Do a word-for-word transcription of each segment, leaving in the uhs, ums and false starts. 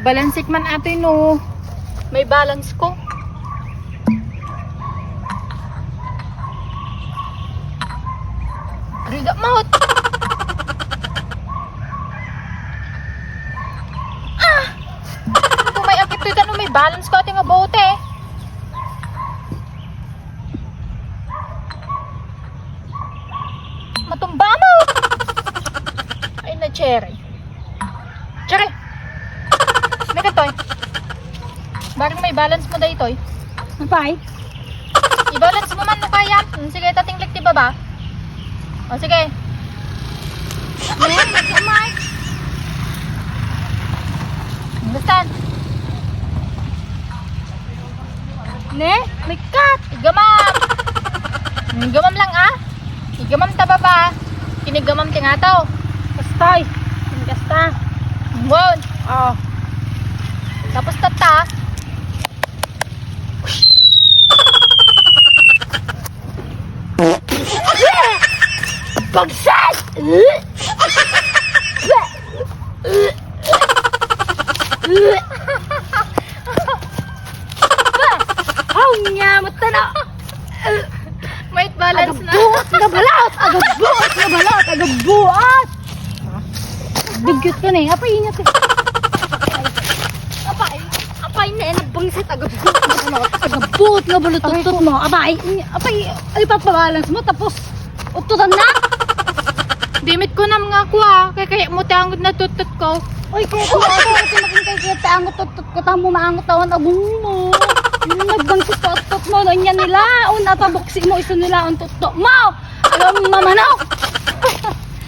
Balansek man atoy no may balance ko. Riga maut. Ah! Kung may akit to, no may balance ko, ati nga bote. Matumba mo! Ay na, Cherry. Cherry! May katoy. Barang may balance mo daytoy. Apay? I-balance mo man no kaya. Hmm, sige, tatinglik ti baba. O, sige. Ayan, ayan, Mike. Understand? Ne? May cut! Igamam! Igamam lang, ah! Igamam ta baba. Kinigamam ti ngato. Kastoy. Kasta. Bon. Oh. Tapos tatta. Bagsak! Haw niya, matana. May balance na. Agabuot nga balat! Agabuot nga balat! Agabuot! Dugyot ko na eh. Apay inyo to? Apay, apay na eh. Nagbangsit. Agabuot nga balat! Agabuot nga balat! Tutut mo. Apay, apay, ay papabalance mo. Tapos, ututan na? Dimit ko nam nga kuha. Kaya kaya mo ti angot na tutut ko. Oy, kaya ko ako. Kasi maging kaya kaya ti angot tutut ko. Tamo maangot awan agong mo. Yung nagbangsit ko tutut mo. Doon yan nila. Un, atabuksi mo. Iso nila. Un, tutut mo. Agam mamanok!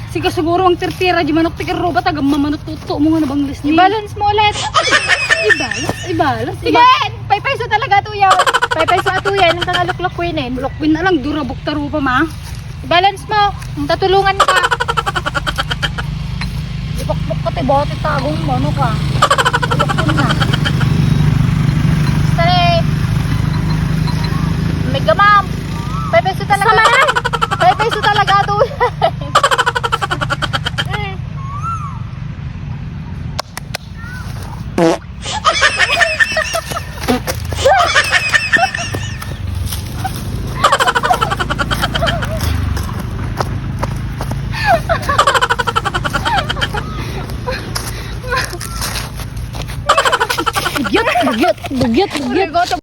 Siga siguro ang tirtira di manok ti karuba, agam mamanok tutto mo nga nabanglis ni. I-balance mo ulit. I-balance, i-balance, sige, iba- paypayso talaga, tuyaw. Paypayso, atuyen, ang kangaluklok winin. Lukwin na lang, durabok ta rupa, ma. I-balance mo. Ang tatulungan ka. Ipakpok ka ti bote tagong mo, ano ka? Ulokon na. Tara. Mega ma'am. Five peso talaga. Sama na. Five peso talaga to. Dugyot, dugyot, dugyot, dugyot.